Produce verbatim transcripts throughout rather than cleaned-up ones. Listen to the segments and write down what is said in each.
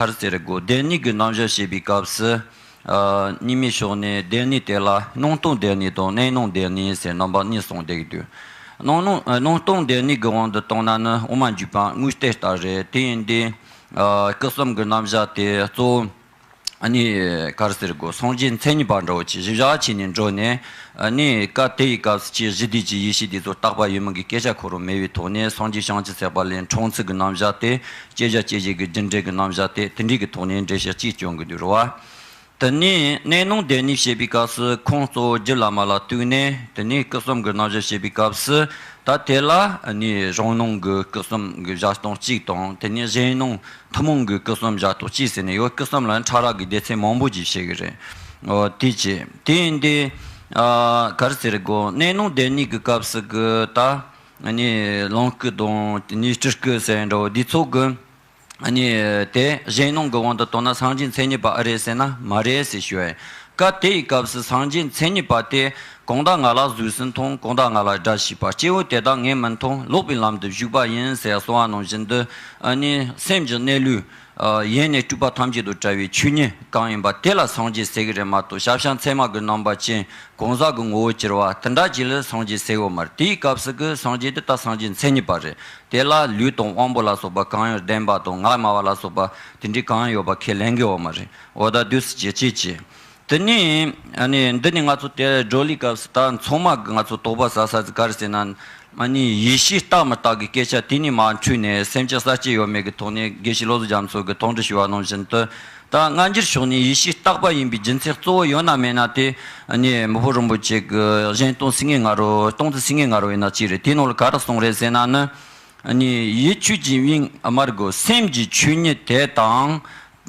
ག་རེ་ཟེར་དགོས། སྡེ་གཉིས་ཀྱི་རྣམ་གཞག་བཤད་པའི་སྐབས་སུ། ཨ། རྙིང་མའི་ཕྱོགས་ནས་སྡེ་གཉིས་དེ་ལ་སྣང་སྟོང་སྡེ་གཉིས་དང་གནས་སྣང་སྡེ་གཉིས་ཟེར་རྣམ་པ་གཉིས་གསུངས་བསྡད་ཀྱི་འདུག། སྣང་སྣང་། ཨ། སྣང་སྟོང་སྡེ་གཉིས་ཀྱི་དབང་དུ་བཏང་ན་ནི་དབུ་མ་འཇུག་པ་དངོས་བསྟན་ལྟར་རེད། དེ་ཡིན་དུས། ཨ། སྐུ་གསུམ་གྱི་རྣམ་གཞག་དེ་གཙོ་བོ། ཨ་ནི་ག་རེ་ཟེར་དགོས། སངས་རྒྱས་མཚན་ཉིད་པ་འདྲ་བོ་ཅིག་གཞི་བཞག་བྱས་ནས་འགྲོ་ནས། ཨ་ནི་སྐབས་དེ་ཡི་སྐབས་སུ་ཅིག་གཞི་དུས་ཀྱི་ཡེ་ཤེས་དེ་ཚོ་རྟག་པ་ཡིན་མིན་གྱི་སྐད་ཆ་ཁོ་རང་མེད་པའི་ཐོག་ནས། སངས་རྒྱས་བྱང་ཆུབ་སེམས་དཔའ་ལས་འཕྲོས་ཚུལ་གྱི་རྣམ་གཞག་དེ། སྐྱེ་བྱ་སྐྱེད་བྱེད་ཀྱི་རྒྱུ་འབྲས་ཀྱི་རྣམ་གཞག་དེ། དེ་འདྲའི་གི་ཐོག་ནས་འགྲེལ་བཤད་ཅིག་སྐྱོན་གྱི་འདུག་རེད་བ། དེ་ནས་གནས་སྣང་སྡེ་གཉིས་བཤད་པའི་སྐབས་སུ་ཁོང་གཙོ་བོ་རྒྱུད་བླ་མ་ལ་གཏུགས་ནས། དེ་ནས་སྐུ་གསུམ་གྱི་རྣམ་གཞག་བཤད་པའི་སྐབས་སུ། ད་དེ་ལ་ནི་རང་སྣང་གི་སྐུ་གསུམ་གྱི་བཞག་སྟངས་གཅིག་དང་། དེ་ནས་གཞན་སྣང་ཐུན་མོང་གི་སྐུ་གསུམ་བཞག་སྟངས་གཅིག་ཟེར་ནས་ཡོད། སྐུ་གསུམ་ལ་ཕྲ་རགས་ཀྱི་སྡེ་ཚན་མང་པོ་ཅིག་བཤད་ཀྱི་རེད། འོ། དེ་བྱས། དེ་ཡིན་དུས། ཨ། ག་རེ་ཟེར་དགོས། གནས་སྣང་སྡེ་གཉིས་ཀྱི་སྐབས་སུ་གི་ད་ནི་ལོངས་སྐུ་དང་དེ་ནས་སྤྲུལ་སྐུ་ཟེར་འདྲ་བོ་འདི་ཚོ་གི། ཨ་ནི་དེ་གཞན་སྣང་གི་དབང་དུ་བཏང་ན་སངས་རྒྱས་མཚན་ཉིད་པ་ཨེ་རེད་ཟེར་ན་མ་རེད་ཟེར་ཞུ་བ་ཡིན། སྐབས་དེ་ཡི་སྐབས་སུ་སངས་རྒྱས་མཚན་ཉིད་པ་དེ་གང་དག་ང་ལ་གཟུགས་སུ་མཐོང་། གང་དག་ང་ལ་སྒྲ་ཞིག་པ། སྐྱེ་བོ་དེ་དག་ངས་མི་མཐོང་། ལོག་པའི་ལམ་དུ་ཞུགས་པ་ཡིན་ཟེར་གསུངས་པ་ནང་བཞིན་དུ། ཨ་ནི་སེམས་ཀྱི་གནས་ལུགས། ཨ། ཡེ་ནས་སྤྲོས་པ་ཐམས་ཅད་དང་བྲལ་བའི་ཆོས་ཉིད་གང་ཡིན་པ་དེ་ལ་སངས་རྒྱས་ཟེར་གྱི་རེད་མ་གཏོགས། ཞབས་ཞྭ་མཚན་མ་གི་རྣམ་པ་ཅན། གང་ཟག་གི་ངོ་བོ་གྱུར་པ་དེ་འདྲ་ཅིག་ལ་སངས་རྒྱས་ཟེར་ཡོད་མ་རེད། དེའི་སྐབས་སུ་གི་སངས་རྒྱས་དེ་ད་སངས་རྒྱས་མཚན་ཉིད་པ་རེད། དེ་ལ་ལུས་དང་དབང་པོ་ལ་སོགས་པ་གང་ཡང་ལྡན་པ་དང་ངག་སྨྲ་བ་ལ་སོགས་པ་དེ་འདྲའི་གང་ཡང་ཡོད་པ་ཁས་ལེན་གྱི་ཡོད་མ་རེད། འོ། ད་དུས་སུ་བྱེད་ཅེས་བྱེད། དེ་ནས་ཨ་ནི་འདི་ནས་ང་ཚོ་དེ་བགྲོ་གླེང་སྐབས་སུ་ད་ཚང་མ་གི་ང་ཚོ་དོགས་པ་ཟ་ས་ཟིག་ག་རེ་ཟེར་ན། ཨ་ནི་ཡེ་ཤེས་རྟག་མི་རྟག་གི་སྐད་ཆ་དེ་ནས་མར་འཕྲོས་ནས། སེམས་ཅན་གསར་སྐྱེ་ཡོད་མེད་ཀྱི་ཐོག་ནས་དགེ་བཤེས་བློ་བཟང་རྒྱ་མཚོ་གིས་དོགས་འདྲི་ཞུ་བ་ནང་བཞིན་དུ། ད་སྔ་འགྱུར་ཕྱོགས་ནས་ཡེ་ཤེས་རྟག་པ་ཡིན་པའི་རྒྱུ་མཚན་གཙོ་བོ་ཡོད་ན་མེད་ན་དེ། ཨ་ནི་མི་ཕམ་རིན་པོ་ཆེ་གི་གཞན་སྟོང་སིལ་སྙན་ང་རོ། སྟོང་ཚིག་སིལ་སྙན་ང་རོ་ཡིན་ན་ཅི་རེད། དེའི་ནང་ལ་ག་རེ་གསུངས་རེད་ཟེར་ན་ནི། ཨ་ནི་ཡིད་ཆོས་ཀྱི་དབྱིངས། ཨ། མ་རེད་གོ། སེམས་ཀྱི་ཆོས་ཉིད་དེ་དང་།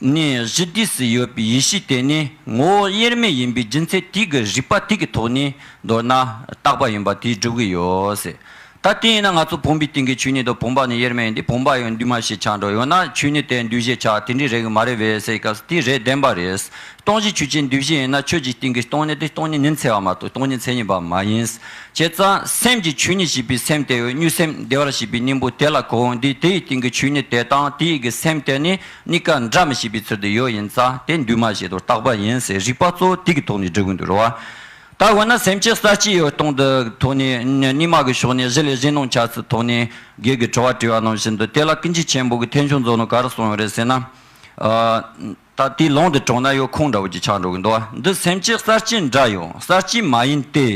ནི་གཞི་དུས་སུ་ཡོད་པའི་ཡེ་ཤེས་དེ་ནི་ངོ་བོ་དབྱེར་མེད་ཡིན་པའི་རྒྱུ་མཚན་དེ་གི་རིགས་པ་དེ་གི་ཐོག་ནས་མདོར་ན་རྟག་པ་ཡིན་པ་དེ་སྒྲུབ་ཀྱི་ཡོད་ཟེར། ད་དེ་ཡིན་ན་ང་ཚོ་བུམ་པའི་སྟེང་གི་ཆོས་ཉིད་དང་བུམ་པ་ནི་དབྱེར་མེད་ཡིན་ཏེ། བུམ་པ་ཡང་འདུས་མ་བྱས་ཆགས་འགྲོ། ཡང་ན་ཆོས་ཉིད་དེ་འདུས་བྱས་ཆགས། དེ་འདྲའི་རེད་གི་མ་རེད་པས་ཟེར་བའི་སྐབས་སུ་དེ་རེད། བདེན་པ་རེད། སྟོང་གཞི་ཆོས་ཅན། འདུས་བྱས་ཡིན་ན་ཆོས་ཀྱི་སྟེང་གི་སྟོང་ཉིད་དེ་སྟོང་ཉིད་ཉི་ཚེ་བ་མ་གཏོགས་སྟོང་ཉིད་མཚན་ཉིད་པ་མ་ཡིན། བྱས་ཙང་སེམས་ཀྱི་ཆོས་ཉིད་ཞེས་པའི་སེམས་དེ་ཡང་མྱུ་གུ་སེམས་བདེ་བར་གཤེགས་པའི་སྙིང་པོ་དེ་ལ་གོ་འོང་དུས། དེ་ཡི་སྟེང་གི་ཆོས་ཉིད་དེ་དང་དེ་ཡི་གི་སེམས་དེ་ནི་གཉིས་ཀ་འདྲ་མི་ཤེས་པའི་ཚུལ་དུ་ཡོད། ཡིན་ཙང་དེ་འདུས་མ་བྱས་དང་རྟག་པ་ཡིན་ཟེར་རིགས་པ་གཙོ་བོ་དེ་གི་ཐོག་ནས་སྒྲུབ་ཀྱི་འདུག་རེད་བ། ད་འོ་ན་སེམས་ཅན་གསར་སྐྱེ་ཡོད་སྟངས་དེ་ཐོག་ནས། རྙིང་མ་གི་ཕྱོགས་ནས་གཞི་ལས་གཞན་སྣང་ཆགས་ཚུལ་ཐོག་ནས་སྒེར་གྱི་དྲི་བ་དྲིས་པ་ནང་བཞིན་དུ། དེ་ལ་ཀུན་མཁྱེན་ཆེན་པོ་གིས་ཐེག་མཆོག་མཛོད་ནང་ག་རེ་གསུངས་ཡོད་རེད་ཟེར་ན། ཨ། ད་དེའི་ལུང་དེ་དྲངས་ན་ཡང་ཁུངས་འདྲ་བོ་ཅིག་ཆགས་འགྲོ་གི་འདུག་བ། འདི་སེམས་ཅན་གསར་སྐྱེ་འདྲ་ཡང་གསར་སྐྱེ་མ་ཡིན་ཏེ།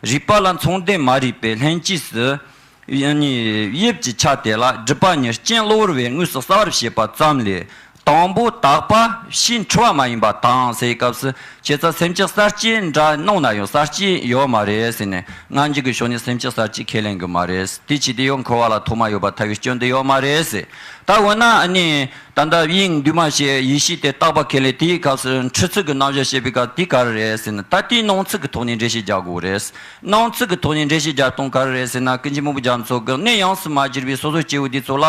རིགས་པ་ལ་མཚུངས་ལྡན་མ་རིག་པས་ལྷན་སྐྱེས་སུ། ཡང་ནི་དབྱིབས་ཀྱི་ཆ་དེ་ལ་སྒྲིབ་པ་ཉེར་གཅིག་གློ་བུར་བའི་དངོས་སུ་གསལ་བར་བྱེད་པ་ཙམ་ལས། དང་པོ་དག་པ་ཕྱིས་འཁྲུལ་བ་མ་ཡིན་པ་དང་ཟེར་བའི་སྐབས་སུ། བྱས་ཙང་སེམས་ཅན་གསར་སྐྱེ་འདྲ་སྣང་ན་ཡང་གསར་སྐྱེ་ཡོད་མ་རེད་ཟེར་ནས། སྔ་འགྱུར་གྱི་ཕྱོགས་ནས་སེམས་ཅན་གསར་སྐྱེ་ཁས་ལེན་གྱི་མ་རེད། དེ་བྱས་དུས་ཡང་འཁོར་བ་ལ་ཐོག་མ་ཡོད་པར་ཐལ་བའི་སྐྱོན་དེ་ཡོད་མ་རེད་ཟེར། ད་འོ་ན་ཨ་ནི། ད་ལྟ་དབྱིངས་འདུས་མ་བྱས་ཡེ་ཤེས་དེ་རྟག་པ་ཁས་ལེན། དེའི་སྐབས་སུ་འཁྲུལ་ཚུལ་གྱི་རྣམ་གཞག་བཤད་པའི་སྐབས་དེ་ག་རེ་རེད་ཟེར་ན། ད་དེའི་སྣང་ཚུལ་གྱི་ཐོག་ནས་འགྲེལ་བཤད་རྒྱག་དགོས་རེད། སྣང་ཚུལ་གྱི་ཐོག་ནས་འགྲེལ་བཤད་རྒྱག་སྟངས་ག་རེ་རེད་ཟེར་ན། ཀུན་མཁྱེན་སྨུག་པོ་རྒྱ་མཚོ་གིས་གནས་ཡོངས་སུ་མ་གྱུར་པའི་སོ་སོ་སྐྱེ་བོ་འདི་ཚོ་ལ།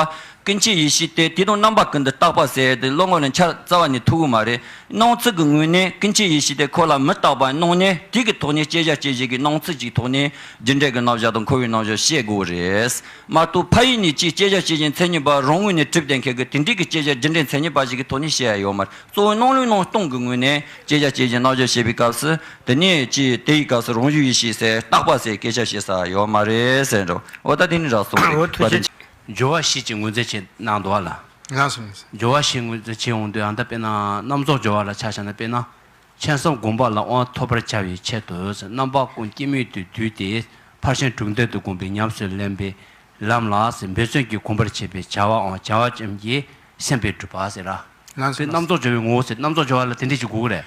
ཀུན་མཁྱེན་ཡེ་ཤེས་དེ་དེ་དང་རྣམ་པ་ཀུན་ཏུ་རྟག་པ་ཟེར་དེ་བློ་ངོར་ནས་འཆར་རྩ་བ་ནས་ཐུབ་ཀྱི་མ་རེད། སྣང་ཚུལ་གྱི་ངོས་ནས་ཀུན་མཁྱེན་ཡེ་ཤེས་དེ་ཁོ་ལ་མི་རྟག་པ་སྣང་ནས། དེ་གི་ཐོག་ནས་སྐྱེ་བྱ་སྐྱེད་བྱེད་ཀྱི་སྣང་ཚུལ་གྱི་ཐོག་ནས་རྒྱུ་འབྲས་ཀྱི་རྣམ་གཞག་དང་འཁོར་བའི་རྣམ་གཞག་བཤད་དགོས་རེད། མ་གཏོགས་ཕ་ཡུལ་ནས་ཅིག་སྐྱེ་བྱ་སྐྱེད་བྱེད་མཚན་ཉིད་པ་རང་ངོས་ནས་གྲུབ་བསྡད་མཁན་གྱི་དེ་འདྲའི་གི་སྐྱེ་བྱ་རྒྱུ་འབྲས་མཚན་ཉིད་པ་ཞིག་གི་ཐོག་ནས་བཤད་ཡ་ཡོད་མ་རེད། གཙོ་བོ་སྣང་ལུགས་སྣང་སྟོང་གི་ངོས་ནས་སྐྱེ་བྱ་སྐྱེད་བྱེད་རྣམ་གཞག་བཤད་པའི་སྐབས་སུ། དེ་ནས་ཅིག་དེ་ཡི་སྐབས་སུ་རང་བྱུང་ཡེ་ཤེས་ཟེར་རྟག་པ་ཟེར་སྐད་ཆ་བཤད་ས་ཡོད་མ་རེད་ཟེར་འགྲོ། འོ་ད་དེ་ནི་རག་སོང་། འོ་ཐུགས་རྗེ་ཆེ། སྦྱོར་བ་བཞི་ཅིག་ངོས་འཛིན་བྱེད་གནང་འདུག་བ་ལ། ལགས་སོ། ལགས་སོ། སྦྱོར་བ་བཞི་ངོས་འཛིན་བྱེད་འོང་དུས། ཨ། ད་དཔེར་ན་རྣམ་རྫོགས་སྦྱོར་བ་ལ་ཆ་བཞག་ན། དཔེར་ན་མཁྱེན་གསུམ་སྒོམ་པ་ལ་དབང་ཐོབ་པར་བྱ་བའི་ཆེད་དུ། རྣམ་པ་ཀུན་སྐྱེ་མེད་དུ་བསྡུས་ཏེ་ཕར་ཕྱིན་དྲུག་ལྡན་དུ་བསྒོམས་པའི་ཉམས་སུ་ལེན་པའི་ལམ་ལ་འབད་བརྩོན་གྱིས་གོམས་པར་བྱེད་པའི་བྱ་བའམ་བྱ་བ་ཅན་གྱི་སེམས་དཔས་སྒྲུབ་པ་ཟེར་ར། ལགས་སོ། དཔེར་ན་རྣམ་རྫོགས་སྦྱོར་བའི་ངོ་བོ་ཟེར། རྣམ་རྫོགས་སྦྱོར་བ་ལ་དེ་འདྲས་ཅིག་དགོས་ཀྱི་རེད།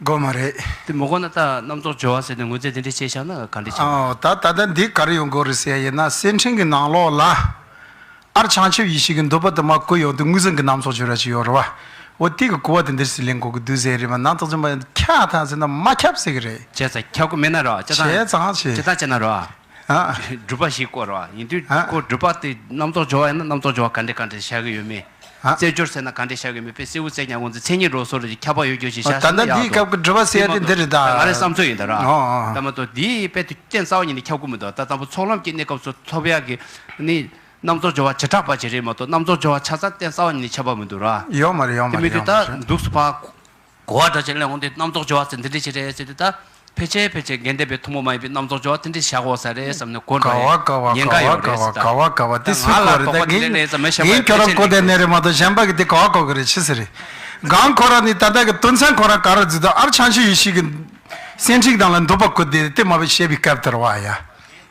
དགོས་མ་རེད། དེ་མི་དགོས་ན་ད་རྣམ་རྫོགས་སྦྱོར་བ་ཟེར་ནས་ངོས་འཛིན་དེ་འདྲས་བྱས་བཞག་ན་ག་འདྲས་ཆགས། ཨོ། ད་ད་ལྟ་འདི་ག་རེ་ཡོང་གི་རེད་ཟེར་ཡ་ཡིན་ན། སེམས་ཕྲེང་གི་ནང་ལོགས་ལ། ཨར་བྱང་ཆུབ་ཡེ་ཤེས་ཀྱི་མདོ་པ་དུ་མ་བཀོད་ཡོང་དུས་ངོས་འཛིན་གྱི་རྣམ་རྫོགས་སྦྱོར་བ་ཅིག་ཡོད་རེད་བ། འོ་དེ་གི་གོ་བ་དེ་འདིར་སི་ལེན་དགོས་ཀྱི་འདུག་ཟེར་རེད་བ། ན་ཚོགས་ཆེན་པོ་ཁྱབ་ཐང་ཟེར་ན་མ་ཁྱབ་ཟེར་གི་རེད། བྱས་ཙང་ཁྱབ་ཀྱི་མེད་ན་ར། བྱས་ཙང་བྱས་ཙང་བྱས། བྱས་ཙང་བྱས་ན་ར། ཨ། སྒྲུབ་པ་ཞིག་བསྐོར་བ་ཡིན་དུས། ཨ། ཁོ་སྒྲུབ་པ་དེ་རྣམ་རྫོགས་སྦྱོར་བ་ཡིན་ན་རྣམ་རྫོགས་སྦྱོར་བ་ག་འདྲས་ག་འདྲས་བཞག་གི་ཡོད་མེད། ཨ། རྩེ་སྦྱོར་ཟེར་ན་ག་འདྲས་བཞག་གི་ཡོད་མེད། དཔེ་གསལ་བོ་བཙལ་ཉན་དགོས་ཚེ་མཚན་ཉིད་རོ་སོ་རེ་ཁྱབ་པ་ཡོད་རྒྱུ་ཞིག་བཞག་ད་ལྟ་ན་ཡག་འདིའི་འདུག་སྐབས་ཀྱི་སྒྲུབ་པ་ཟེར་ཡ་དེ་འདི་རེད་ད། ང་རའི་བསམ་ཚུལ་ཡིན་ད་ར། ཨོ་ཨོ། ད་མ་གཏོགས་འདིའི་དཔེ་དེ་རྐྱེན་རྩ་བ་ཉིད་ནས་ཁྱབ་ཀྱི་མི་འདུག་ད་དང་པོ་ཚོགས་ལམ་གྱི་གནས་སྐབས་སུ་ཐོབ་ཡག་གི་ནི། རྣམ་རྫོགས་སྦྱོར་བ་བྱེ་བྲག་པ་ཅིག་རེད་མ་གཏོགས། རྣམ་རྫོགས་སྦྱོར་བ་ཆ་ཚང་གཏན་གསར་བ་གཉིས་ནི་ཁྱད་པར་མི་འདུག་ར། ཡོད་མ་རེད། ཡོད་མ་རེད། དེ་མི་དུས་ད་འདུག་སུ་ཕ་གོ་བ་འདྲ་ཅིག་གླེང་འོང་དུས། རྣམ་རྫོགས་སྦྱོར་བ་ཟེར་འདི་འདྲ་ཅིག་རེད་ཟེར་དུས། ད་ཕལ་ཆེར་ཕལ་ཆེར་དགེ་ལྡན་པའི་ཐུན་མོང་མ་ཡིན་པའི་རྣམ་རྫོགས་སྦྱོར་བ་དེ་འདྲ་བཞག་དགོས་ས་རེད་བསམ་ནས་གོ་འགྲོ་ཡ། ཉེན་ཁ་ཡོད་རེད་ཟེར། ད་ག་བ་ག་བ་ག་བ་དེ་སུས་གོ་རེད། ད་ངས་ངས་ཁྱོད་རང་གོ་བསྡད་ནས་རེད་མ་གཏོགས། གཞན་པ་གི་དེ་ག་བ་གོ་གི་རེད། ཆི་ཟེར་རེད། གང་ཁོ་རང་ནི་ད་ལྟ་གི་དོན་ཚན་ཁོ་རང་ག་རེ་ཟེར་དུས། ཨར་བྱང་ཆུབ་ཡེ་ཤེས་ཀྱི་སེམས་ཁྲིད་དང་ལ་འདུན་པ་བཀུར་ཏེ་དེ་མ་བྱས་པའི་སྐབས་དེར་བ་ཡ།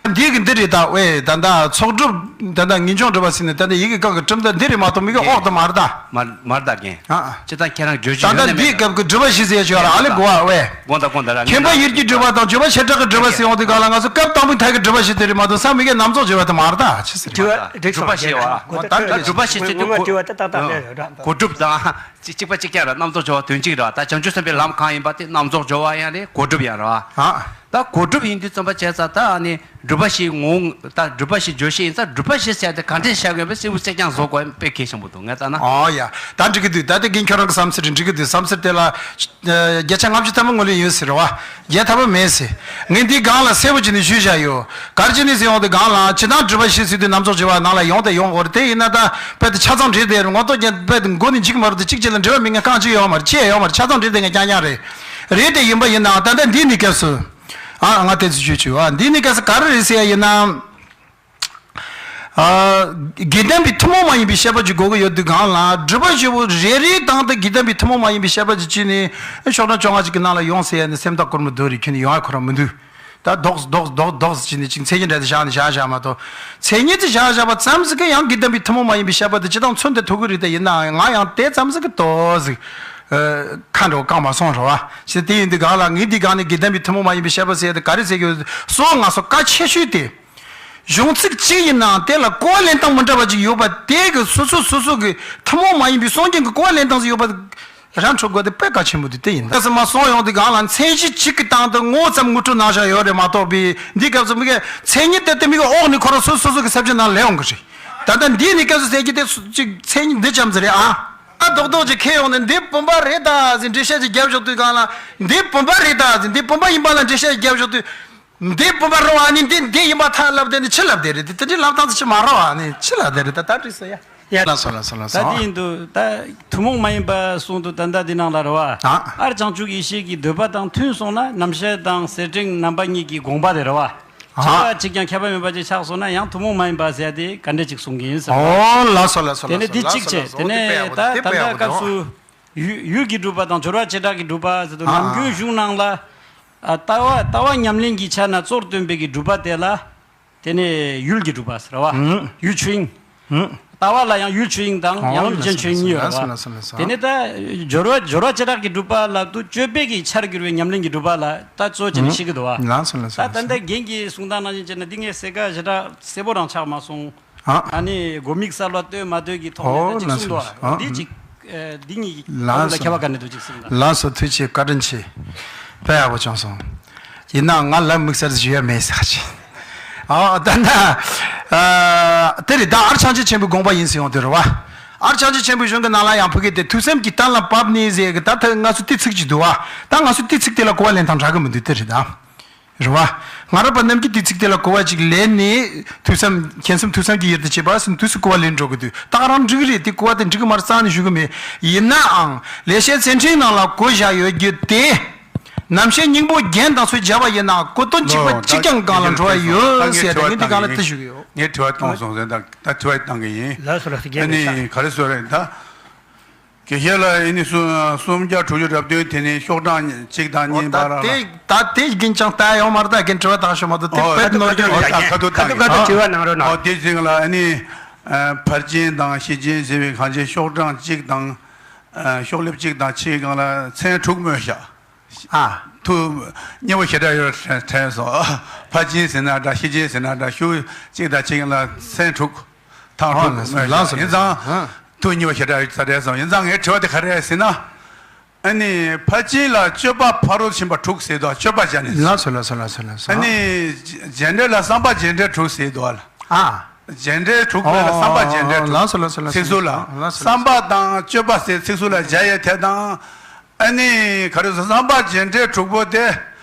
འདི་གི་འདི་རེད། ད་ཝེ་ད་ལྟ་ཚོགས་སྒྲུབ། ད་ལྟ་ངེས་འབྱུང་སྒྲུབ་པ་ཟེར་ནས་ད་ལྟ་ཡི་གེ་གང་གི་གྲུབ་མཐའ་འདི་རེད་མ་གཏོགས། མི་གི་ཨོག་ཏུ་མ་རེད་ད། མ་མ་རེད་ད་རྒན། ཨ་ཨ། ཅི་ད་ཁྱེད་རང་བརྗོད་ད་རྒྱུ་ཡོད་ལྟ་ནས་འདིའི་མེད་ད། སྐབས་ཀྱི་སྒྲུབ་པ་བཞི་ཟེར་ཡ་ཅིག་ཡོད་ར། ཨ་ལེ་གོ་བ་ཝེ། དགོངས་དག་དགོངས་དག་ར། མཁྱེན་པ་ཡིད་ཀྱི་སྒྲུབ་པ་དང་སྦྱོར་བ་བྱེ་བྲག་གི་སྒྲུབ་པ་ཟེར་ཡོང་དུས་གང་ལ། ང་ཚོ་སྐབས་དང་པོའི་མཐའ་གི་སྒྲུབ་པ་ཞིག་དེ་རེད་མ་གཏོགས། ས་མི་གའི་རྣམ་རྫོགས་སྦྱོར་བ་དེ་མ་རེད་ད། ཆི་ཟེར་རེད། དྲི་བ་དྲི་སྒྲུབ་པ་བྱེད་བ། ད་སྒྲུབ་པ་བྱེད་ཟེར་དུས་གོ་དྲི་བ་དེ་ཏག་ཏག་ཨ། སླེབས་ཡོད་ར། གོ་སྒྲུབ་དང་། ཅི་གཅིག་པ་གཅིག་རྐྱང་ར། རྣམ་རྫོགས་སྦྱོར་བ་དོན་གཅིག་ར། ད་བྱང་ཆུབ་སེམས་དཔའི་ལམ་གང་ཡིན་པ་དེ་རྣམ་རྫོགས་སྦྱོར་བ་ཡང་རེད། གོ་སྒྲུབ་ཡང་རེད་བ། ཨ། ད་གོ་སྒྲུབ་ཡིན་དུས་ཙམ་པ་བྱས་ཙང་། ད་ཨ་ནི་སྒྲུབ་པ་བཞིའི་ངོ་བོ། ད་སྒྲུབ་པ་བཞི་བརྗོད་བྱེད་ཡིན་ཙང་། སྒྲུབ་པ་བཞི་ཟེར་དེ་ག་འདྲས་བཞག་ཡོད་པའི་སེམས་བུ་གསལ་རྐྱང་བཟོ་དགོས་དཔེ་གལ་ཆེན་པོ་འདུག་ངས་ལྟ་ན། ཨོ་ཡ། ད་འགྲིག་གི་འདུག་ད་དེ་རྒན་ཁྱོད་རང་གི་བསམ་ཚུལ་རེད། འགྲིག་གི་འདུག་བསམ་ཚུལ་དེ་ལ་བརྒྱ་ཆ་ལྔ་བཅུ་ཐམ་པ་ངོས་ལེན་ཡོད་ཟེར་བ། བརྒྱ་ཐམ་པ་མེད་ཟེར། ངས་འདི་སྒང་ལ་གསལ་པོ་བྱས་ནས་ཞུས་བཞག་ཡོད། ག་རེ་བྱས་ནས་ཟེར་ཡོང་དུས་སྒང་ལ། སྤྱིར་བཏང་སྒྲུབ་པ་བཞི་ཟེར་དུས་རྣམ་རྫོགས་སྦྱོར་བ་ནང་ལ་ཡོང་དང་ཡོང་དགོས་རེད། དེ་ཡིན་ན་ད་དཔེ་དེ་ཆ་ཚང་འགྲིག་བསྡད་རེད། ངོ་ཐོག་རྒྱན་དཔེ་དེ་མགོ་ནས་འཇིག་མ་རུང་དེ་གཅིག་བྱས་ལ་འབྲེལ་བ་མེད་མཁན་གང་ཅི་ཡོད་མ་རེད། ཅི་ཡང་ཡོད་མ་རེད། ཆ་ཚང་འགྲིག་བསྡད་མཁན་རྐྱང་རྐྱང་རེད། རེད་དེ་ཡིན་པ་ཡིན་ནའང་ད་ལྟ་འདི་ནས་སྐབས་སུ། ཨ། ང་དེ་ཚོ་ཞུས་ཆོག་ཨ། འདི་ནས་སྐབས་སུ་ག་རེ་རེད་ཟེར་ཡ་ཡིན་ན། ཨ། དགེ་ལྡན་པའི་ཐུན་མོང་མ་ཡིན་པའི་བཤད་པ་ཅིག་དགོས་ཀྱི་ཡོད་དུས་སྒང་ལ། སྒྲུབ་པ་བཞི་པོ་རེ་རེའི་སྟེང་དུ་དགེ་ལྡན་པའི་ཐུན་མོང་མ་ཡིན་པའི་བཤད་པ་ཅིག་བྱས་ནས། ཤོག་གྲངས་བཅོ་ལྔ་ཅིག་གི་ནང་ལ་ཡོང་ཟེར་ཡ་ནི་སེམས་ཐག་གོར་མོ་རྡོ་རེད། ཁྱོན་ནས་ཡོང་ཡ་ཁོ་རང་མི་འདུག་ད་རྡོག་རྡོག་རྡོག་རྡོག་ཟེར་ནས་ཅིག་མཚན་ཉིད་འདྲ་དེ་བཞག་ནས་བཞག་བཞག་མ་གཏོགས། མཚན་ཉིད་དེ་བཞག་བཞག་པ་ཙམ་ཟིག་གིས་ཡང་དགེ་ལྡན་པའི་ཐུན་མོང་མ་ཡིན་པའི་བཤད་པ་དེ་སྤྱིར་བཏང་མཚོན་དེ་ཐུབ་ཀྱི་རེད། དེ་ཡིན་ནའང་ང་ཡང་དེ་ཙམ་ཟིག་གི་ཏོག་ཟིག་ཨ། ཁ་འགྲོ་བཀང་མ་སོང་རེད་བ། ཞེས་དེ་ཡིན་དུས་སྒང་ལ་ངས་འདི་སྒང་ནས་དགེ་ལྡན་པའི་ཐུན་མོང་མ་ཡིན་པའི་བཤད་པ་ཟེར་ཡ་དེ་ག་རེ་ཟེར་གྱི་ཡོད། སོ་ང་སོ་གལ་ཆེ་ཤོས་དེ། གཞུང་ཚིག་གཅིག་ཡིན་ནའང་དེ་ལ་གོ་བ་ལེན་སྟངས་མི་འདྲ་བ་ཅིག་ཡོད་པ་དེ་གི་སོ་སོ་སོ་སོ་གི་ཐུན་མོང་མ་ཡིན་པའི་སངས་རྒྱས་ཀྱི་གོ་བ་ལེན་སྟངས་ཟིག་ཡོད་པ། ར་འཕྲོད་དགོས་དེ་དཔེ་གལ་ཆེན་པོ་དེ་དེ་ཡིན། ད་སེམས་མ་སོང་ཡོང་དུས་སྒང་ལ་མཚན་གཞི་གཅིག་གི་སྟེང་དུ་ངོ་བོ་ཙམ་ངོ་སྤྲོད་གནང་བཞག་ཡོད་རེད་མ་གཏོགས་པའི། འདིའི་སྐབས་སུ་མི་གའི་མཚན་ཉིད་དེ་དེ་མི་གའི་འོག་ནས་ཁོ་རང་སོ་སོ་སོ་གི་ས་བཅད་ནང་ལས་ཡོང་གི་རེད། ད་ལྟ་འདིའི་ནི་སྐབས་སུ་ཟེར་གྱི་དེ་སུ་གཅིག་མཚན་ཉིད་འདི་ཙམ་ཟིག་རེད་ཨ། ཨ་རྡོག་རྡོག་ཅིག་ཁེལ་ཡོང་ནས་འདི་བུམ་པ་རེད་ད་ཟེར་འགྲེལ་བཤད་ཅིག་རྒྱབ་བཞག་དུས་སྒང་ལ། འདི་བུམ་པ་རེད་ད་ཟེར། འདི་བུམ་པ་ཡིན་པ་ལ་འགྲེལ་བཤད་ཅིག་རྒྱབ་བཞག་དུས། འདི་བུམ་པ་རེད་བ་ནི་འདི་འདི་ཡིན་པ་ཐལ་ལབ་དེ་ནི་ཕྱི་ལབ་དེ་རེད། དེ་དེ་འདྲའི་ལབ་སྟངས་ཅིག་མ་རེད་བ་ནི་ཕྱི་ལབ་དེ་རེད། ད་ད་འགྲིག་སོང་ཡ། ཡ། ལགས་སོ་ལགས་སོ་ལགས་ད་སོ། དེ་ཡིན་དུས་ད་ཐུན་མོང་མ་ཡིན་པ་གསུངས་དུས་ད་ལྟ་འདི་ནང་ལ་རེད་བ། ཨ། ཨར་བྱང་ཆུབ་ཡེ་ཤེས་ཀྱི་འདོད་པ་དང་མཐུན་སོང་ན་རྣམ་ཤེས་དང་གསེར་ཕྲེང་རྣམ་པ་གཉིས་ཀྱི་དགོངས་པ་དེ་རེད་བ། ཨ། ཆགས་པ་གཅིག་ཀྱང་ཁྱད་པར་མེད་པ་ཅིག་ཆགས་སོང་ན་ཡང་ཐུན་མོང་མ་ཡིན་པ་ཟེར་ཡ་དེ་ག་འདྲ་ཅིག་གསུང་གི་ཡིན་ཟེར་བ། ཨོ་ལགས་སོ་ལགས་སོ་དེ་ནས་ལགས་སོ་འདི་ལགས་གཅིག་སོ་བྱས། ལགས་དེ་སོ། ནས་ད་ད་ལྟ་སྐབས་སུ་ཡུལ་ཡུལ་གྱི་སྒྲུབ་པ་དང་སྦྱོར་བ་བྱེ་བྲག་གི་སྒྲུབ་པ་ཟེར་དུས། ཨ། ནམ་རྒྱུན་གཞུང་ནང་ལ། ཨ། ལྟ་བ་ལྟ་བ་ཉམས་ལེན་གྱི་ཆ་ནས་གཙོར་བཏོན་པའི་གི་སྒྲུབ་པ་དེ་ལ། དེ་ནས་ཡུལ་གྱི་སྒྲུབ་པ་ཟེར་བ། ཨང་། ཡུལ་ཆོས་དབྱིངས། ཨང་། ལྟ་བ་ལ་ཡང་ཡུལ་ཆོས་དབྱིངས་དང་ཡང་ཡུལ་ཅན་ཆོས་དབྱིངས་གཉིས་ཡོད་རེད་བ། ལགས་སོ་ལགས་སོ་ལགས་སོ། དེ་ནས་ད་སྦྱོར་བ་སྦྱོར་བ་བྱེ་བྲག་གི་སྒྲུབ་པ་ལབ་དུས་སྤྱོད་པའི་གི་ཆར་གྱུར་པའི་ཉམས་ལེན་གྱི་སྒྲུབ་པ་ལ་ད་གཙོ་བྱས་ནས་བཤད་ཀྱི་འདུག་བ། ལགས་སོ་ལགས་སོ། ད་ད་ལྟ་རྒན་གྱིས་གསུང་སྟངས་ནང་བཞིན་བྱས་ན་འདི་ངས་གསལ་ཁ་ཞེ་དྲག་གསལ་པོ་རང་ཆགས་མ་སོང་། ཨ། ཨ་ནི་དགོས་དམིགས་གསལ་བ་ལྟོས་མ་ལྟོས་ཀྱི་ཐོག་ནས་ད་ཅིག་གསུངས་འདུག་བ། འདི་ཅིག་ཨ། འདི་གཉིས་ཀྱི་ལ་ཁྱད་པར་ག་འདྲ་འདུག་ཅིག་གསུངས་དང་། ལགས་སོ། ཐུགས་རྗེ་ཆེ། བཀའ་དྲིན་ཆེ། དཔེ་ཡག་པོ་བྱུང་སོང་། ཡིན་ནའང་ང་ལ་དམིགས་བསལ་ཞུ་ཡ་མེད་ཟེར་ཅིག་ཨ། ད་ན། ཨ། དེ་རེད། ད་ཨར་བྱང་ཆུབ་ཆེན་པོའི་དགོངས་པ་ཡིན་ཟེར་ཡོང་དེ་རེད་བ། ཨར་བྱང་ཆུབ་ཆེན་པོའི་གཞུང་གི་ནང་ལ་ཡང་ཕ་གི་དེ་ཐོས་བསམ་གྱིས་གཏན་ལ་ཕབ་ནས་ཟེར་གི། ད་ད་ང་ཚོ་དེ་ཚིག་ཅིག་འདུག་བ། ད་ང་ཚོ་དེ་ཚིག་དེ་ལ་གོ་བ་ལེན་སྟངས་འདྲ་གི་མི་འདུག་དེ་རེད་ད། རེད་བ། སྔ་རབས་པ་རྣམས་ཀྱིས་དེ་ཚིག་དེ་ལ་གོ་བ་ཅིག་ལེན་ནས། ཐོས་བསམ་མཁྱེན་བསམ་ཐོས་བསམ་གྱི་ཡུལ་དུ་བྱེད་པ་ཟེར་ནས་དུས་སུ་གོ་བ་ལེན་འགྲོ་གི་འདུག་ད་ག་རང་འགྲིག་གི་རེད། དེ་གོ་བ་དེ་འགྲིག་གི་མ་རེད་རྩ་ནས་ཞུ་གི་མེད། ཡིན་ནའང་ལེགས་བཤད་གསེར་ཕྲེང་ནང་ལ་བཀོད་བཞག་ཡོད་རྒྱུ་དེ། རྣམ་བཤད་སྙིང་པོ་རྒྱན་དང་ཚུལ་སྦྱར་བ་ཡིན་ན་གོ་དོན་གཅིག་པ་ལོ། གཅིག་ད་རྐྱང་སྒང་ལ་འགྲོ་བ་ཡོད་ད་ངས་ཟེར་ཏེ། དྲི་བ་ངས་འདི་སྒང་ལ་བཏང་གི་དེ་ཞུ་གི་ཡོད། ངས་དྲི་བ་བཏང་སོང་ཟེར། ད་ད་དྲི་བ་བཏང་གི་ཡིན། ལགས་སོ་ལགས་སོ། ཨ་རྒན་ལགས་ནི་ག་རེ་ཟེར་རེད་ད། དགེ་བཤེས་ལགས་ཨ་ནི་གསུམ་གསུམ་བརྒྱ་དྲུག་ཅུ་རེ་བདུན་དེ་ནི་ཤོག་གྲངས་གཅིག་དང་གཉིས་བར་ལ། ད་དེ་ད་དེ་རྒན་ཅང་ལྟ་ཡོང་མ་རེད་ད། རྒན་དྲི་བ་བཏང་ཤོག་མ་གཏོགས་དེ། ཨོ་དཔེ་ནོར་རྒྱུ་རེད། ཁ་ཐུག་ཁ་ཐུག་བཏང་ཁ་ཐུག་ཡིན། ཁ་ཐུག་དྲི་བ་གནང་རོགས་གནང་། ཨོ་དེ་ཅིག་ལ་ཨ་ནི་ཕར་ཕྱིན་དང་ཤེར་ཕྱིན་ཟེར་བའི་གང་ཅི་ཤོག་གྲངས་གཅིག་དང་། ཨ། ཤོག་ལེབ་གཅིག་དང་ཕྱེད་སྒང་ལ་མཚན་དྲུག་སྨོས་བཞག་ཨ། ཐུགས་མཉེས་པོ་ཞེ་དྲག་ཡོད་དྲན་སོང་། ཕར་ཕྱིན་ཟེར་ན་འདྲ། ཤེར་ཕྱིན་ཟེར་ན་འདྲ། ཤོག་གཅིག་དང་ཕྱེད་སྒང་ལ་མཚན་དྲུག་ཐང་དྲུག་ཨ། སྨོས་བཞག་ལགས་སོ། ཡིན་ཙང་། ཨ། ཐུགས་མཉེས་པོ་ཞེ་དྲག་ཡོད་དྲན་སོང་། ཡིན་ཙང་ངའི་དྲི་བ་དེ་ག་རེ་རེད་ཟེར་ན། ཨ་ནི་ཕར་ཕྱིན་ལ་སྤྱོད་པ་ཕ་རོལ་ཕྱིན་པ་དྲུག་ཟེར་དུས། སྤྱོད་པ་སྦྱར་ནས། ལགས་སོ་ལགས་སོ་ལགས་སོ་ལགས་སོ། ཨ་ནི་རྒྱས་འགྲེལ་ལ་བསམ་པ་རྒྱས་འགྲེལ་དྲུག་ཟེར་དུས་ལ། ཨ། རྒྱས་འགྲེལ་དྲུག་པོ་ལ་བསམ་པ་རྒྱས་འགྲེལ་དྲུག་ལགས་སོ་ལགས་སོ་ལགས་སོ། ཚིག་ཟུར་ལ། ལགས་སོ་ལགས་སོ། བསམ་པ་དང་སྤྱོད་པ་ཟེར་ཚིག་ཟུར་ལ་སྦྱར་ཡས་དེ་དང་། ཨ་ནི་ག་རེ་ཟེར། བསམ་པ་རྒྱས་འགྲེལ་དྲུག་པོ་དེ་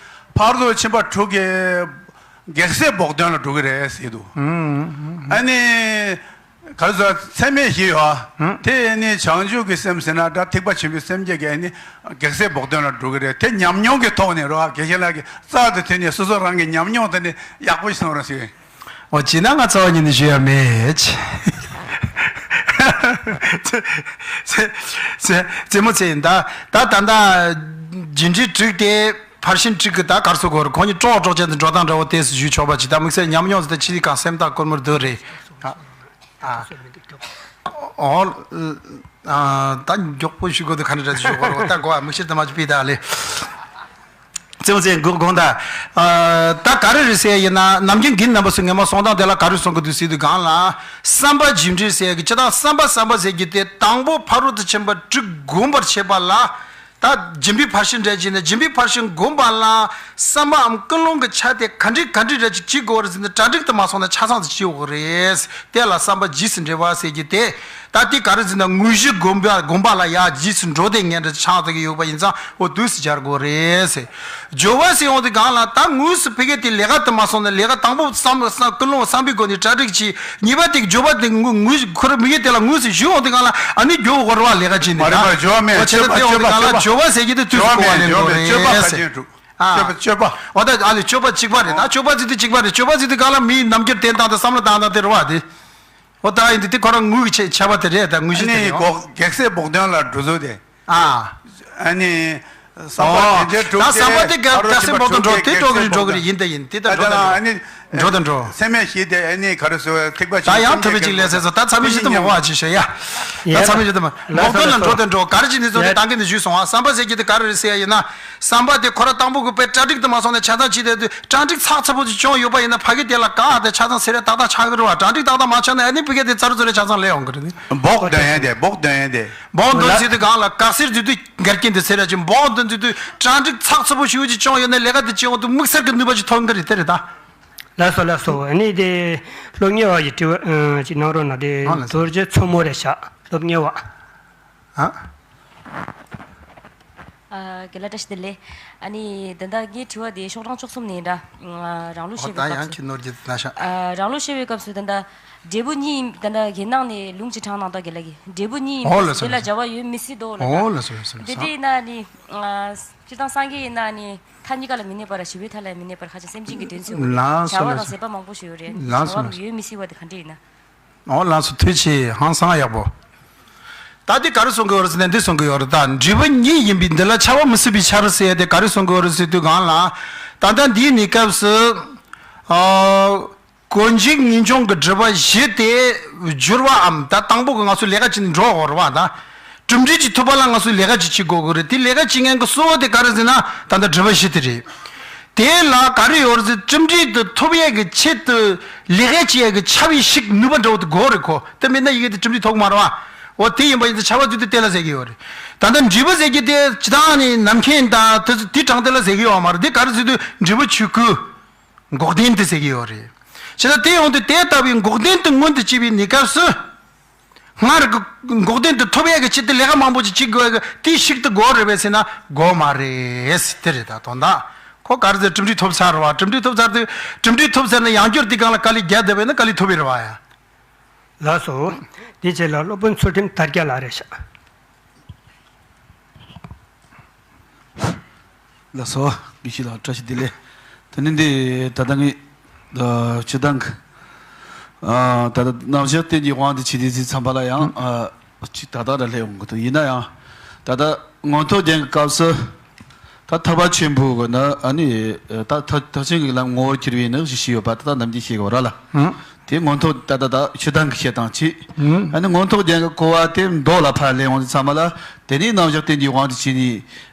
ཕ་རོལ་ཕྱིན་པ་དྲུག་གི་གེགས་སེལ་བོགས་འདོན་ལ་འགྲོ་གི་རེད་ཟེར་དུས། ཨ་ནི། ག་རེ་ཟེར་ཚད་མེད་བཞི་ཡོད་ཨ། དེ་ནི་བྱང་ཆུབ་ཀྱི་སེམས་ཟེར་ན་ད་ཐེག་པ་ཆེན་པོའི་སེམས་བསྐྱེད་ཀྱི་ནི་གེགས་སེལ་བོགས་འདོན་ལ་འགྲོ་གི་རེད། དེ་ཉམས་མྱོང་གི་ཐོག་ནས་རོ་ཨ། དགེ་བཤེས་ལགས་ཀྱིས་རྩ་དེ་དེ་ནས་སོ་སོ་རང་གི་ཉམས་མྱོང་དེ་ནི་ཡག་པོ་ཞིག་གསུངས་རོགས་ཞུ། འོ་བྱས་ན་ང་ཚོ་གཉིས་ནི་ཞུ་ཡ་མེད། ཙེ་ཙེ་ཙེ་མོ་ཚེ་ཡིན་ད་ད་ད་ད་རྒྱུ་འབྲས་དྲུག་དེ། ཕར་ཕྱིན་དྲུག་གི་ད་གར་སོ་གོ་ར་ཁོང་གཉིས་ཀྲོག་ཀྲོག་ཅན་དུ་འགྲོ་སྟངས་འདྲ་བོ་དེ་སུ་ཞུས་ཆོག་པ་ཅི་ད་དམིགས་བསལ་ཉམས་མྱོང་ཟེར་ད་ཕྱི་དེ་གང་སེམས་ཐག་སྐོར་མར་སྡོད་རེད། ཨ་ཨ་ཨོ་ཨ་ད་མགྱོགས་པོ་ཞུ་དགོས་དུ་ག་འདྲ་འདྲ་ཞུ་དགོས་རོ་ད་གོ་ཨ་མིག་ཤེལ་དུ་མ་ཅི་པི་ད་ལེ། ཙེ་མོ་ཙེ་དགོངས་དག་ད་ག་རེ་རེད་ཟེར་ཡིན་ན་ནམ་རྒྱུན་གིན་རྣམ་པ་སུ་ངས་མ་སོང་དང་དེ་ལ་ག་རེ་སོང་གི་འདུག་ཟེར་དུས་གང་ལ་བསམ་པ་རྒྱུ་འབྲས་ཟེར་གི་ཅི་ད་བསམ་པ་བསམ་པ་ཟེར་གི་དེ་དང་པོ་ཕ་རོལ་ཏུ་ཕྱིན་པ་དྲུག་བསྒོམ་པར་བྱེད་པ་ལ། ད་སྦྱིན་པའི་ཕར་ཕྱིན་འདྲ་བྱས་ནས་སྦྱིན་པའི་ཕར་ཕྱིན་སྒོམ་པ་ལ་བསམ་པའམ་ཀུན་སློང་གི་ཆ་དེ་ག་འདྲ་ག་འདྲ་འདྲ་ཅིག་བྱེད་དགོས་རེད་ཟེར་ན་གྲ་སྒྲིག་དུ་མ་སོང་ན་ཆ་ཚང་དུ་བྱེད་དགོས་རེད། དེ་ལ་བསམ་པ་རྗེས་སུ་འབྲེལ་བ་ཟེར་གྱི་དེ་ད་དེ་ག་རེ་ཟེར་ན་དངོས་གཞི་སྒོམ་པ་སྒོམ་པ་ལ་ཡ་རྗེས་སུ་འགྲོ་དེ་ངན་འདྲ་ཆགས་ཐུབ་ཀྱི་ཡོད་པ་ཡིན་ཙང་འོ་དུས་སུ་སྦྱར་དགོས་རེད་ཟེར། སྦྱོར་བ་ཟེར་ཡོང་དུས་གང་ལ་ད་དངོས་སུ་ཕ་གི་དེ་ལས་ཀ་དུ་མ་སོང་ན་ལས་ཀ་དང་པོ་བསམ་བསམ་ཀུན་སློང་བསམ་པའི་སྒོ་ནས་གྲ་སྒྲིག་བྱས། གཉིས་པ་དེ་སྦྱོར་བ་དེ་ངུ་ངུ་ཁོ་རང་མི་ཡུལ་དེ་ལ་དངོས་སུ་བཞུགས་འོང་དུས་གང་ལ་ཨ་ནི་སྦྱོར་བ་དགོས་རེད་བ་ལས་ཀ་བྱས་ནས་མ་རེད་པ་སྦྱོར་བ་མེད་བྱས་ན་སྤྱོད་པ་དེ་འོང་དུས་གང་ལ་སྤྱོད་པ་སྦྱོར་བ་ཟེར་གྱི་དེ་དུས་སུ་གོ་བ་ལེན་དགོས་རེད་ཟེར། ཨ་སྤྱོད་པ་སྤྱོད་པ་འོ་ད་ཨ་ལས་སྤྱོད་པ་གཅིག་པ་རེད་ད་སྤྱོད་པ་ཟེར་དུས་གཅིག་པ་རེད་སྤྱོད་པ་ཟེར་དུས་གང་ལ་མིའི་རྣམ་འགྱུར་བསྟན་སྟངས་དང་བསམ་བློ་བཏང་སྟངས་དེ་རེད་བ་དེ། འོ་ད་ཡིན་དུས་དེ་ཁོ་རང་དངོས་ཀྱི་ཆེ་ཆ་བ་དེ་རེད་ད་དངོས་གཞི་དེ་ཨ་ནི་རེད་གོ་གེགས་སེལ་བོགས་འདོན་ལ་འགྲོ་ཚུལ་དེ། ཨ། ཨ་ནི། བསམ་པ་ཨོ། དེ་འདྲའི་ད་དྲུག་བསམ་པ་དེ་དེ་ག་ཕ་རོལ་ག་ཕྱིན་སེམས་པ་བོགས་འགྲོ་དྲུག་གི་དེ་འགྲོ་གི་རེད་འགྲོ་གི་རེད་ཡིན་ད་ཡིན་དེ་ད་འགྲོ་ད་ཨ་ནི། འགྲོ་ད་འགྲོ། སེམས་མེད་ཞི་དེ་ཨ་ནི་ག་རེ་ཟེར་ཐེག་པ་ད་ཆེན་ཡང་ཐུབ་པའི་ཅིག་ལས་ཟེར་ཟེར་ད་ཚ་མི་ཞིག་ཏུ་མ་བ་ཅི་ཤེས་ཡ། ད་ཚ་མི་ཞིག་ཏུ་མ་བོགས་འདོན་ལ་འགྲོ་ད་འགྲོ་ག་རེ་ཅི་ནི་ཚོ་དེ་ད་གི་ནི་ཞུས་སོང་ཨ་བསམ་པ་ཟེར་གྱི་དེ་ག་རེ་རེད་ཟེར་ཡ་ཡིན་ན། བསམ་པ་དེ་ཁོ་ར་དང་པོ་གི་དཔེ་གྲ་སྒྲིག་ཏུ་མ་སོང་ནས་ཆ་ཚང་ཅི་དེ་དུས་གྲ་སྒྲིག་ཚགས་ཚུད་པོ་ཅིག་བྱུང་ཡོད་པ་ཡིན་ན་ཕ་གི་དེ་ལ་ག་དེ་ཆ་ཚང་ཟེར་ཡ་ཏག་ཏག་ཆགས་གི་རེད་བ་གྲ་སྒྲིག་ཏག་ཏག་མ་ཆགས་ན་ཨ་ནི་ཕ་གི་དེ་ཚ་རུ་ཚ་རུ་ཆ་ཚང་ལས་ཡོང་གི་རེད་ནི། བོགས་འདོན་ཡ་དེ་བོགས་འདོན་ཡ་དེ། བོགས་འདོན་ཟེར་དུས་གང་ལ་གག་སེར་དུས་དུས་འགལ་རྐྱེན་དུ་ཟེར་ཡ་ཅིག་བོགས་འདོན་དུས་དུས་གྲ་སྒྲིག་ཚགས་ཚུད་པོ་ཞུ་ཅིག་བྱུང་ཡོད་ན་ལས་ཀ་དེ་བྱེད་འོང་དུས་དམིགས་བསལ་གྱི་ནུས་པ་ཅིག་ཐོན་གི་རེད་དེ་རེད་ད། ལགས་སོ་ལགས་སོ་ཨ་ནི་དེ་སློབ་གཉེར་བ་ཡི་དྲི་བ་ཅིག་གནང་རོགས་གནང་དེ་ཨ་ལགས་སོ། རྡོ་རྗེ་མཚོ་མོ་རེད་ཤག་སློབ་གཉེར་བ། ཨ། ཨ་རྒན་ལགས་བཀྲ་ཤིས་བདེ་ལེགས། ཨ་ནི་ད་ལྟ་ངའི་དྲི་བ་དེ་ཤོག་གྲངས་བཅུ་གསུམ་ནས་འདྲ། ཨ་རང་ལུགས་ཨོ་བཤད་པའི་ད་ཡང་སྐབས་སུ། ཁྱི་ནོར་གྱི་ན་ཤ། ཨ་རང་ལུགས་བཤད་པའི་སྐབས་སུ་ད་ལྟ་འབྲས་བུ་གཉིས་ད་ལྟ་རྒན་ནང་ནས་ལུང་ཅིག་དྲངས་གནང་ད་རྒན་ལགས་ཀྱིས་འབྲས་བུ་གཉིས་ཡིན་ཨོ་པ་ལ་སོ་དེ་ལ་ལ་སོ། སྦྱར་བ་ཡོད་མི་སྲིད་དོ་ལ་ཨོ་ལ་སོ་ལ་སོ་ལ་དེ་སོ། དེ་ཡིན་ན་ནི་སྤྱིར་བཏང་སངས་རྒྱས་ཡིན་ན་ནི་མཐའ་གཉིས་ཀ་ལ་མི་གནས་པ་ར་ཞི་བའི་མཐའ་ལ་མི་གནས་པར་ཁ་ཅིག་སེམས་ཅན་གྱི་དོན་ཚུལ་ལ་སོ་བྱ་བ་ལ་དང་སོ། ཟད་པ་མང་པོ་ཞིག་ཡོད་རེད་ལ་སོ་བྱ་ལ་བ་སོ། ཡོད་མི་སྲིད་པ་དེ་ག་འདྲ་ཡིན་ན། ཨོ་ལགས་སོ་ཐུགས་རྗེ་ཆེ་ཧང་སང་ཡག་པོ། ད་འདི་ག་རེ་གསུང་གི་ཡོད་རེད་ཟེར་ན་འདི་གསུང་གི་ཡོད་རེད་ད་འབྲས་བུ་གཉིས་ཡིན་པའི་འདི་ལ་ཆ་བ་མི་སྲིད་པའི་ཆ་རེད་ཟེར་ཡ་དེ་ག་རེ་གསུང་གི་ཡོད་རེད་ཟེར་དུས་གང་ལ། ད་ལྟ་འདིའི་གནས་སྐབས་སུ། ཨ། གོ་འཇིག་ངེས་འབྱུང་གི་སྒྲིབ་པ་བཞི་དེ་བསྒྱུར་བའམ་ད་དང་པོ་གི་ང་ཚོ་ལས་ཀ་བྱེད་ནས་འགྲོ་དགོས་རེད་བ་ད། གྲུབ་འབྲས་ཀྱི་ཐོབ་པ་ལ་ང་ཚོས་ལས་ཀ་ཅིག་བྱེད་དགོས་ཀྱི་རེད་དེ་ལས་ཀ་བྱེད་མཁན་གྱི་གཙོ་བོ་དེ་ག་རེ་ཟེར་ན་ད་ལྟ་སྒྲིབ་པ་བཞི་དེ་རེད། དེ་ལ་ག་རེ་ཡོད་རེད་ཟེར་གྲུབ་འབྲས་དེ་ཐོབ་ཡས་ཀྱི་ཆེད་དུ་ལས་ཀ་བྱེད་ཡས་ཀྱི་ཆ་བའི་ཤུགས་ནུས་པ་འདྲ་བོ་དེ་དགོས་རེད་གོ་དེ་མེད་ན་ཡི་གེ་དེ་གྲུབ་འབྲས་ཐོབ་ཀྱི་མ་རེད་བ། འོ་དེ་ཡིན་པ་ཡིན་ཙང་ཆ་བ་དེ་དེ་ལ་ཟེར་གྱི་ཡོད་རེད། ད་ལྟ་འབྲས་བུ་ཟེར་གྱི་དེ་ཇི་ལྟར་ནི་ནམ་མཁའི་མཐའ་དེ་དེ་དྲང་དེ་ལ་ཟེར་གྱི་ཡོད་མ་རེད་དེ་ག་རེ་ཟེར་དུས་འབྲས་བུ་ཆོས་སྐུ། འགོག་བདེན་དེ་ཟེར་གྱི་ཡོད་རེད། བྱས་ཙང་དེ་ཡོང་དུས་དེ་ལྟ་བུའི་འགོག་བདེན་དེ་མངོན་དུ་བྱེད་པའི་གནས་སྐབས་སུ། སྔར་གྱི་འགོག་བདེན་དེ་ཐོབ་ཡས་ཀྱི་ཆེད་དུ་ལས་ཀ་མང་པོ་ཞིག་བྱེད་དགོས་ཀྱི་དེའི་ཤུགས་དེ་དགོས་རེད་པས་ཟེར་ན་དགོས་མ་རེད་དེ་རེད་ད་དོན་དག་ཁོ་ག་རེ་ཟེར་གྲུབ་འབྲས་ཐོབ་ཚར་བ་གྲུབ་འབྲས་ཐོབ་ཚར་དུས་གྲུབ་འབྲས་ཐོབ་ཚར་ན་ཡང་བསྐྱར་དེ་སྒང་ལ་དཀའ་ལས་རྒྱག་བསྡད་པས་ན་དཀའ་ལས་ཐོབ་པའི་རེད་བ་ཡ། ལགས་སོ། དེ་རྗེས་ལ་སློབ་དཔོན་ཚུལ་ཁྲིམས་དར་རྒྱས་ལགས་རེད་ཤག་ལགས་སོ། དགེ་བཤེས་ལགས་བཀྲ་ཤིས་བདེ་ལེགས། དེ་ནི་འདི་ད་ལྟ་ངས་ད་སྤྱིར་བཏང་གི་ཨ་ད་ལྟ་རྣམ་གཞག་རྟེན་གྱི་དབང་དུ་བྱས་ཏེ་ཟེར་ཙམ་པ་ལ་ཡང་ཨ་ཅིག་ད་ལྟ་ར་སླེབས་ཡོང་གི་འདུག་ཡིན་ན་ཡང་ད་ལྟ་མངོན་མཐོ་རྒྱན་གྱི་སྐབས་སུ་ད་ཐེག་པ་ཆེན་པོ་གི་ནི་ཨ་ནི་ད་ཐེག་ཐེག་ཆེན་གྱི་ལམ་ངོ་བོར་གྱུར་པའི་ནི་ཞེས་ཞུས་ཡོད་པ་ད་ལྟ་ནམ་རྒྱུན་བཤད་ཀྱི་ཡོད་ར་ལ། དེ་མངོན་མཐོ་ད་ལྟ་ད་སྤྱིར་བཏང་གི་བཤད་སྟངས་གཅིག་ཨ་ནི་མངོན་མཐོ་རྒྱན་གྱི་གོ་བ་དེ་མདོ་ལ་ཕར་སླེབས་ཡོང་དུས་ཙམ་པ་ལ་དེ་ནི་རྣམ་གཞག་རྟེན་གྱི་དབང་དུ་བྱས་ནས་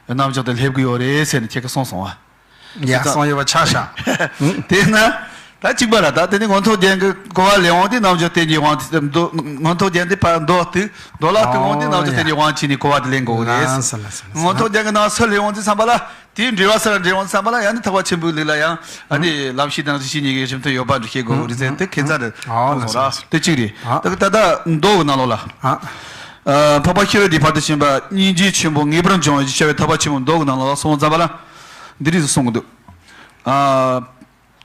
རྣམ་གཞག་དེ་སླེབས་ཀྱི་ཡོད་རེད་ཟེར་ནས་ཁྱེད་ཀྱིས་གསུངས་སོང་བ། ཡ་གསུངས་ཡོད་པ་ཆགས་ཤག་དེས་ན་ད་གཅིག་པ་ལ་ད་དེ་ནི་མངོན་མཐོ་རྒྱན་གྱི་གོ་བ་སླེབས་ཡོང་དུས་རྣམ་གཞག་རྟེན་གྱི་དབང་དུ་མདོ་མངོན་མཐོ་རྒྱན་དེ་ཕར་མདོ་ལ་ཐུག་མདོ་ལ་ཐུག་ཡོང་དུས་རྣམ་གཞག་རྟེན་གྱི་དབང་བྱས་ནས་གོ་བ་དེ་ལེན་དགོས་རེད། ལགས་སོ་ལགས་སོ་ལགས་སོ། མངོན་མཐོ་རྒྱན་གྱི་ནང་ཚུར་སླེབས་ཡོང་དུས་ཙམ་པ་ལ། དེའི་འགྲེལ་བ་སར་འགྲེལ་ཡོང་ཙམ་པ་ལ་ཡང་ནི་ཐེག་པ་ཆེན་པོའི་ལུགས་ལ་ཡང་ཨ་ནི་ལམ་ཤེས་དང་རིགས་ཤེས་གཉིས་ཀའི་རིམ་མཐུན་ཡོད་པ་འདྲ་བཤད་དགོས་རེད་ཟེར་དེ་ཁྱད་མཚར་རེད་གསུངས་སོང་ར། དེ་གཅིག་རེད། ད་ད་ལྟ་མདོ་གི་ནང་ལོགས་ལ། འཕགས་པ་ཤེས་རབ་ཀྱི་ཕ་རོལ་ཏུ་ཕྱིན་པ་སྙིང་རྗེ་ཆེན་པོ་ངེས་པར་འབྱུང་བའི་ཞེས་བྱ་བའི་ཐེག་པ་ཆེན་པོའི་མདོ་གི་ནང་ལོགས་ལ་སོང་ཙམ་པ་ལ་འདི་རིགས་སུ་གསུངས་ཀྱི་འདུག་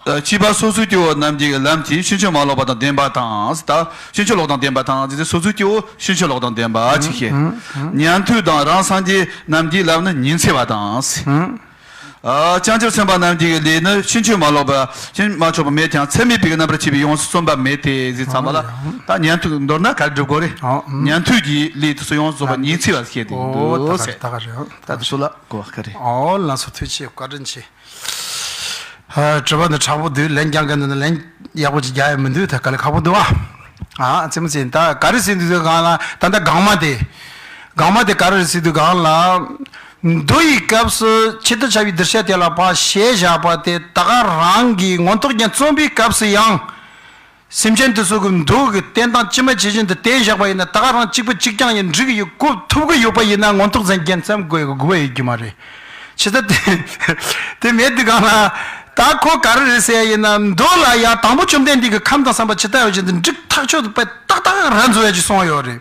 ཨ། བྱིས་པ་སོ་སོའི་སྐྱེ་བོ་རྣམས་ཀྱི་ལམ་གྱིས་ཕྱིན་ཅི་མ་ལོག་པ་དང་ལྡན་པ་དང་། ད་ཕྱིན་ཅི་ལོག་དང་ལྡན་པ་དང་ཟེར་ཏེ། སོ་སོའི་སྐྱེ་བོ་ཕྱིན་ཅི་ལོག་དང་ལྡན་པ་ཅིག་བཤད། ཉན་ཐོས་དང་རང་སངས་རྒྱས་རྣམས་ཀྱི་ལམ་ནི་ཉི་ཚེ་བ་དང་། ཨ། བྱང་ཆུབ་སེམས་དཔའ་རྣམས་ཀྱི་ལས་ནི་ཕྱིན་ཅི་མ་ལོག་པ་ཕྱིན་མ་ཆོག་པ་མེད་ཀྱང་ཚད་མེད་པའི་རྣམ་པར་ཕྱེ་བའི་ཡོངས་སུ་རྩོམ་པ་མེད་དེ་ཟེར་ཙམ་པ་ལ། ད་ཉན་ཐོས་མདོར་ན་ག་རེ་སྒྲུབ་དགོས་རེད། ཉན་ཐོས་ཀྱི་ལས་དེ་ཚོ་ཡོངས་སུ་རྫོགས་པ་ཉི་ཚེ་བ་ཟེར་དེ་འདུག་ཟེར། ད་དེ་ཚོ་ལ་གོ་བ་ག་རེ། ཨོ་ལགས་སོ། ཐུགས་རྗེ་ཆེ། བཀའ་དྲིན་ཆེ། ཨ། དྲི་བ་འདི་དྲག་པོ་འདུག་ལན་རྒྱག་མཁན་འདི་ནི་ལན་ཡག་པོ་ཅིག་རྒྱག་ཡ་མི་འདུག་ད་དཀའ་ལས་ཁག་པོ་འདུག་ཨ། ཨ། རྩེད་མོ་རྩེ་ད་ག་རེ་ཟེར་འདུག་ཟེར་གང་ལ། ད་ལྟ་སྒང་མ་དེ། སྒང་མ་དེ་ག་རེ་ཟེར་འདུག་གང་ལ། མདོ་ཡི་སྐབས་སུ་ཇི་ལྟར་བྱ་བའི་གདུལ་བྱ་དེ་ལ་ཕར་ཞེས་བཞག་པ་དེ། ད་ག་རང་གིས་མངོན་རྟོགས་རྒྱན་རྩོམ་པའི་སྐབས་སུ་ཡང་། སེམས་ཅན་དེ་ཚོ་གི་མདོ་གི་བསྟན་སྟངས་ཇི་མ་ཇི་བཞིན་དུ་བསྟན་བཞག་པ་ཡིན་ན། ད་ག་རང་གཅིག་པ་གཅིག་རྐྱང་ཡིན་འགྲིག་གི་ཡོད། གོ་ཐུབ་གི་ཡོད་པ་ཡིན་ན། མངོན་རྟོགས་རྒྱན་རྩོམ་དགོས་དགོས་པ་ཡོད་རྒྱུ་མ་རེད། ཇི་ལྟར་དེ་དེ་མེད་དུས་གང་ལ། ད་ཁོ་ག་རེ་རེད་ཟེར་ཡ་ཡིན་ན། མདོ་ལ་ཡ་དང་པོ་བཅོམ་ལྡན་འདས་ཀྱིས་ཁམས་དང་བསམ་པ་ཇི་ལྟ་བ་བཞིན་དུ་འགྲིག་ཐག་ཆོད་དུ་དཔེ་ཏག་ཏག་ར་འཛོལ་ཡ་ཅིག་སོང་ཡོད་རེད།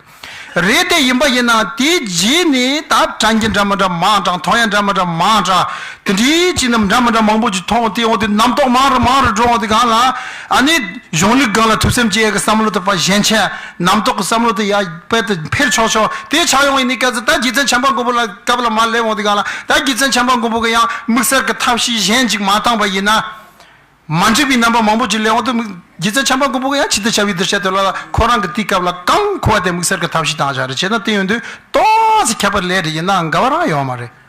རེད་དེ་ཡིན་པ་ཡིན་ན། དེའི་རྗེས་ནས་ད་དྲན་རྒྱུ་འདྲ་མི་འདྲ་མང་དྲགས། མཐོང་ཡ་འདྲ་མི་འདྲ་མང་དྲགས། དེ་འདྲའི་ཅིག་ནི་འདྲ་མི་འདྲ་མང་པོ་ཅིག་མཐོང་། དེ་འོང་དུས་རྣམ་རྟོག་མང་རུ་མང་རུ་འགྲོ་འོང་དུས་གང་ལ། ཨ་ནི་གཞུང་ལུགས་སྒང་ལ་ཐོས་བསམ་བྱེད་ཡ་གི་བསམ་བློ་དེ་ཕར་ཞན་ཆ། རྣམ་རྟོག་གི་བསམ་བློ་དེ་ཡར་དཔེ་དེ་འཕེལ་ཆོག་ཆོག་དེ་ཆགས་ཡོང་ཡིན་ནི་སྐབས་སུ། ད་རྗེ་བཙུན་བྱམས་པ་མགོན་པོ་ལ་སྐབས་ལ་མར་སླེབས་འོང་དུས་གང་ལ། ད་རྗེ་བཙུན་བྱམས་པ་མགོན་པོ་གིས་ཡང་དམིགས་བསལ་གྱི་ཐབས་ཤེས་གཞན་ཅིག་མ་བཏང་པ་ཡིན་ན། མ་འགྲིག་པའི་རྣམ་པ་མང་པོ་ཅིག་སླེབས་འོང་དུས། རྗེ་བཙུན་བྱམས་པ་མགོན་པོ་གིས་ཡང་ཇི་ལྟར་བྱ་བའི་གདུལ་བྱ་དེ་ལ་ཁོ་རང་གི་དེའི་སྐབས་ལ་གང་མཁོ་བ་དེ་དམིགས་བསལ་གྱི་ཐབས་ཤེས་བཏང་བཞག་རེད། བྱས་ན་དེ་ཡོང་དུས་ཏོག་ཙམ་ཁྱད་པར་སླེབས་རེད། ཡིན་ནའང་འགལ་བ་རང་ཡོད་མ་རེད།